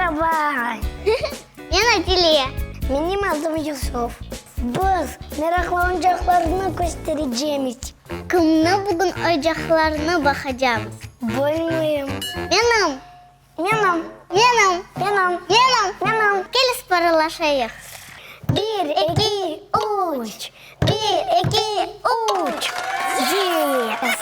Meraba! Men Adile. Menim adım Yusuf. Biz meraqlı oyuncaqlarnı kösterecemiz. Kimni bugün oyuncaqlarnı baqacamız? Bilmeyim. Menim. Menim. Menim. Menim. Menim. Menim. Kel ısmarlaşayıq. Bir, eki, üç. Bir, eki, üç. Yes!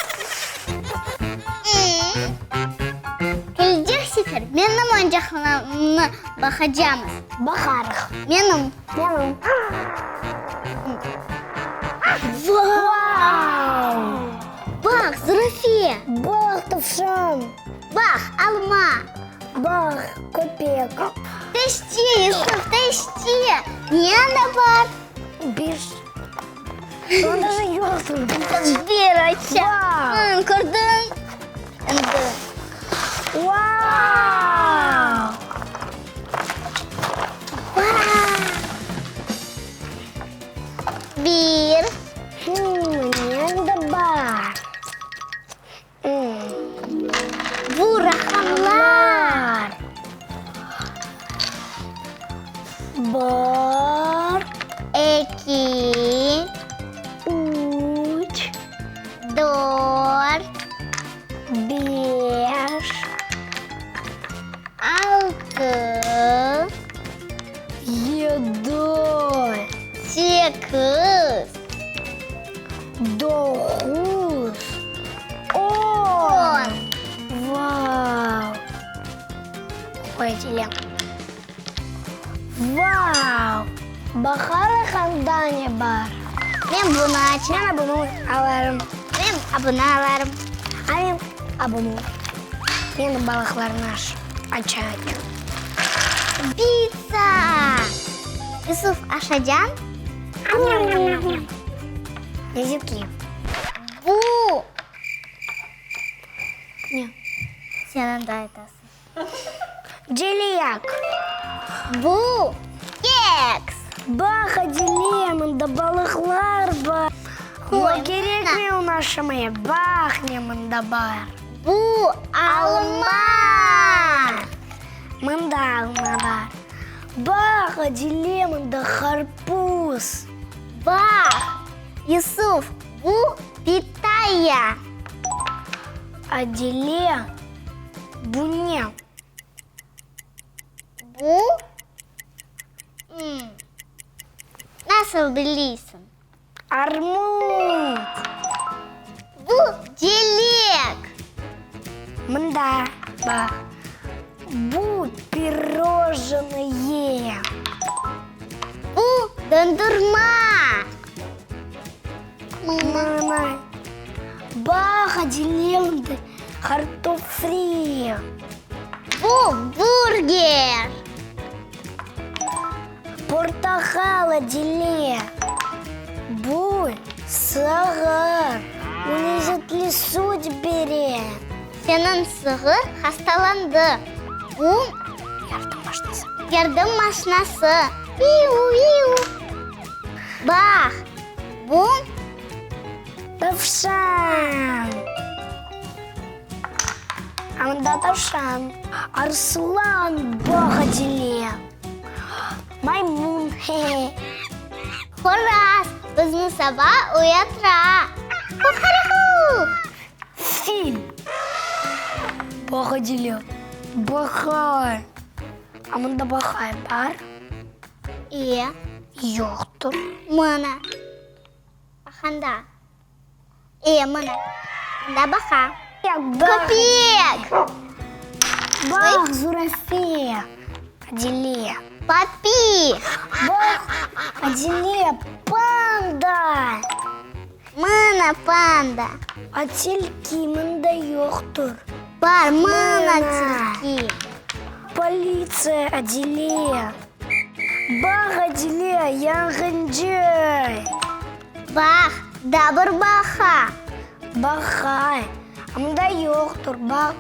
Kelecek sefer menim oyuncaqlarımnı baqacamız. Baqarıq. Menim. Menim. Vau! Baq, zürafe. Baq, tavşan. Baq, alma. Baq, köpek. Teşçi, Yusuf, teşçi. Ne anda bar? Bir. Onda da yoqtır. Bir aça. Vau! Kördiñ? Endi. Vau! Vau! Bir. Ne anda bar? Bu raqamlar. Bir. Eki. Üç. Dört. Beş. Altı. Yedi. Sekiz. Doquz. On. Vau! Qoy, Adile. Vau! Baqarıq anda ne bar. Men bunı açam. Men bunı alarım. Men bunı alarım. A men bunı. Men balıqlarnı açayım. Pitsa! Yusuf, aşacañ? Lezzetli. Bu. Ne? Sen anda aytasıñ. Celiyak. Bu keks. Baq, Adile, mında balıqlar bar. Qoy, O kerekmey onı aşamaya. Baq, ne mında bar. Bu alma. Mında alma bar. Baq, Adile, mında qarpuz. Baq, Yusuf, bu pitaya. Adile, bu ne? Bu? Nasıl bileysiñ? Armut! Bu celek. Mında, baq, bu pirojnoye. Bu dondurma. Mına, baq, Adile, mında qartof fri. Bu burger. Portaqal, Adile. Bu sığır. O lezetli süt bere. Seniñ sığır hastalandı. Bu Yardım maşinası. Yardım maşinası. Viu-viu. Baq, bu Tavşan. Anda tavşan. Arslan, baq, Adile. Maymun, he-he. Horaz bizni saba uyatıra. Kuharihu! Fil. Baq, Adile, baqa. A mında baqa bar? E. Yoqtır. Mına. Anda. E, mına. Mında baqa. Köpek! Baq, zürafe, Adile. Papi! Baq, Adile, panda! Mına panda. A tilki mında yoqtır. Bar, mına tilki. Politsiya, Adile. Baq, Adile, yanğıncı. Baq, daa bir baqa. Baqa, mında yoqtır, baq,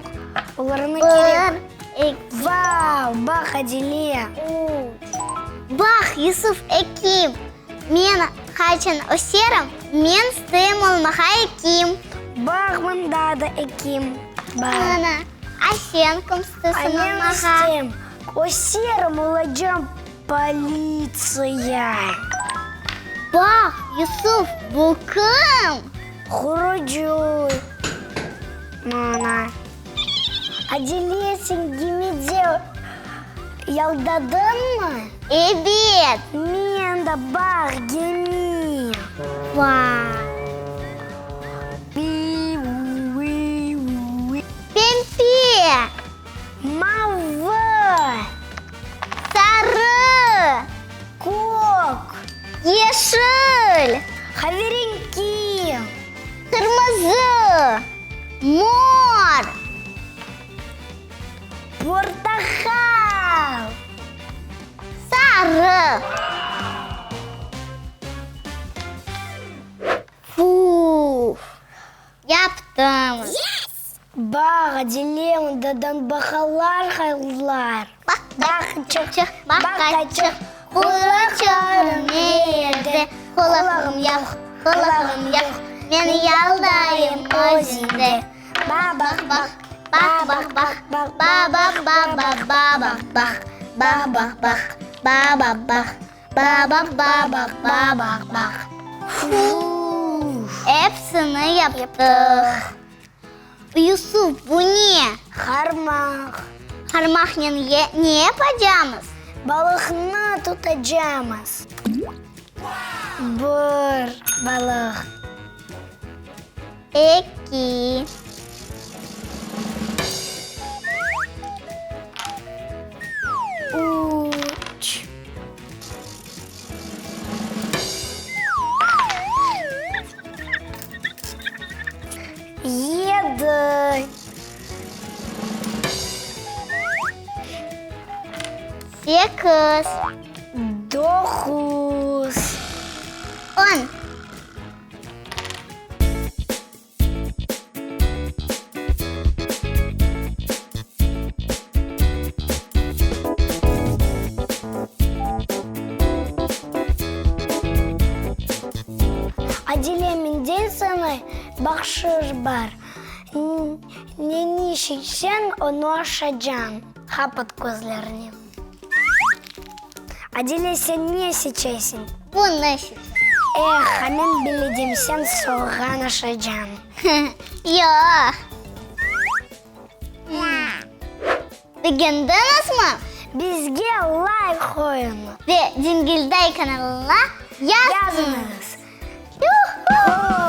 olarnı kerek. Bir, eki. Vau, baq, Adile. Üç. Baq, Yusuf ekim. Men qaçan öserim, men isteyim olmağa ekim. Baq, mında da ekim bar. Mına, a sen kim isteysiñ olmağa? A men isteyim. Öserim, olacam politsiya. Baq, Yusuf, bu kim? Qurucı. Mana. Adile, sen gemide yaldadıñmı? Ebet. Men de, baq, gemi. Vay! Pempe. Mavı. Sarı. Kök. Yeşil. Qaverenki. Qırmızı. Mor. Portaqal. Sarı. Fuh! Yaptım. Baq, Adile, mında danbaqalar qaldılar. Baq, baqaçıq, baqaçıq, qulaqlarıñ ne yerde? Qulağım yoq, qulağım yoq, men yaldayım özende. Ba, baq, Baq, baq, baq, baq, baq, ba, baq, ba, baq, ba, baq, baq, ba, baq, baq, ba, baq, baq, ba, baq, ba, baq, ba, baq, baq. Fuh! Epsini yaptıq. Yusuf, bu ne? Qarmaq. Qarmaqnen ne yapacamız? Balıqnı tutacamız. Bir balıq. Eki. Üç. Yedi. Sekiz. Doquz. On. Adile, menden saña bahşış bar. Neni seçseñ, onı aşacañ. Qapat közlerini. Adile, sen ne seçesiñ? Bunı seçem. Eh, a men bildim, sen soğan aşacañ. Yoq. Begendiñizmi? Bizge layk qoyuñız. Ve Dingilday kanalına yazıñız. Yazıñız. Yuhu!